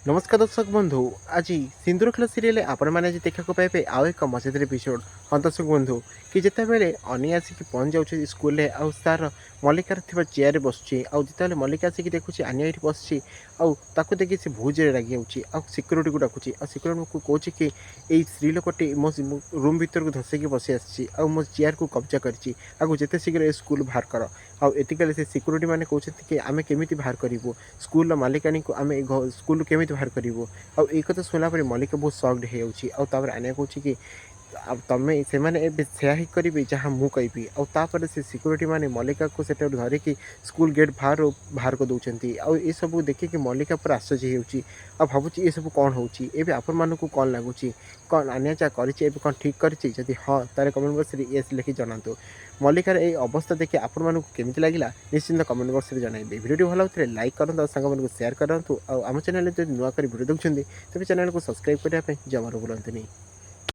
ନମସ୍କାର ଦର୍ଶକ ବନ୍ଧୁ, ଆଜି ସିନ୍ଦୁର ଖେଳ ସିରିଏଲ୍ ଆପଣମାନେ ଆଜି ଦେଖିବାକୁ ପାଇବେ ଆଉ ଏକ ମଜାଦାର ଏପିସୋଡ଼। ହଁ ଦର୍ଶକ ବନ୍ଧୁ, କି ଯେତେବେଳେ ଅନି ଆସିକି ପହଞ୍ଚି ଯାଉଛି ସ୍କୁଲରେ ଆଉ ତାର ମଲ୍ଲିକାର ଥିବା ଚେୟାରରେ ବସୁଛି। ଆଉ ଯେତେବେଳେ ମଲ୍ଲିକା ଆସିକି ଦେଖୁଛି ଆନିଆ ଏଇଠି ବସିଛି, ଆଉ ତାକୁ ଦେଖି ସେ ବହୁତ ଜୋରେ ରାଗି ଯାଉଛି ଆଉ ସିକ୍ୟୁରିଟିକୁ ଡାକୁଛି ଆଉ ସିକ୍ୟୁରିଟିକୁ କହୁଛି କି ଏଇ ସ୍ତ୍ରୀ ଲୋକଟି ମୋ ରୁମ୍ ଭିତରକୁ ଧସେଇକି ବସି ଆସିଛି ଆଉ ମୋ ଚେୟାରକୁ କବ୍ଜା କରିଛି, ଆଉ ଯେତେ ଶୀଘ୍ର ଏ ସ୍କୁଲ ବାହାର କର। ଆଉ ଏତିକି ସେ ସିକ୍ୟୁରିଟି ମାନେ କହୁଛନ୍ତି କି ଆମେ କେମିତି ବାହାର କରିବୁ ସ୍କୁଲର ମାଲିକାଣୀକୁ, ଆମେ ସ୍କୁଲରୁ କେମିତି ବାହାର କରିବୁ? ଆଉ ଏଇ କଥା ଶୁଣିଲା ପରେ ମଲ୍ଲିକା ବହୁତ ସକ୍ଡ ହେଇଯାଉଛି। ଆଉ ତାପରେ ଆନିଆ କହୁଛି କି ଆଉ ତମେ ସେମାନେ ଏବେ ସେୟା ହିଁ କରିବେ ଯାହା ମୁଁ କହିବି। ଆଉ ତାପରେ ସେ ସିକ୍ୟୁରିଟି ମାନେ ମଲ୍ଲିକାକୁ ସେଠାରୁ ଧରିକି ସ୍କୁଲ ଗେଟ୍ ବାହାରୁ ବାହାର କରିଦେଉଛନ୍ତି। ଆଉ ଏସବୁ ଦେଖିକି ମଲ୍ଲିକା ପୁରା ଆଶ୍ଚର୍ଯ୍ୟ ହେଇଯାଉଛି ଆଉ ଭାବୁଛି ଏସବୁ କ'ଣ ହେଉଛି। ଏବେ ଆପଣମାନଙ୍କୁ କ'ଣ ଲାଗୁଛି? କ'ଣ ଆନିଆ ଯାହା କରିଛି ଏବେ କ'ଣ ଠିକ୍ କରିଛି? ଯଦି ହଁ, ତାହେଲେ କମେଣ୍ଟ ବକ୍ସରେ ୟେସ୍ ଲେଖି ଜଣାନ୍ତୁ। ମଲ୍ଲିକାର ଏଇ ଅବସ୍ଥା ଦେଖି ଆପଣମାନଙ୍କୁ କେମିତି ଲାଗିଲା, ନିଶ୍ଚିନ୍ତ କମେଣ୍ଟ ବକ୍ସରେ ଜଣାଇବେ। ଭିଡ଼ିଓଟି ଭଲ ଲାଗୁଥିଲେ ଲାଇକ୍ କରନ୍ତୁ ଆଉ ସାଙ୍ଗମାନଙ୍କୁ ସେୟାର କରନ୍ତୁ। ଆଉ ଆମ ଚ୍ୟାନେଲରେ ଯଦି ନୂଆ କରି ଭିଡ଼ିଓ ଦେଖୁଛନ୍ତି, ତେବେ ଚ୍ୟାନେଲକୁ ସବସ୍କ୍ରାଇବ୍ କରିବା ପାଇଁ ଜମାରୁ ଭୁଲନ୍ତୁନି।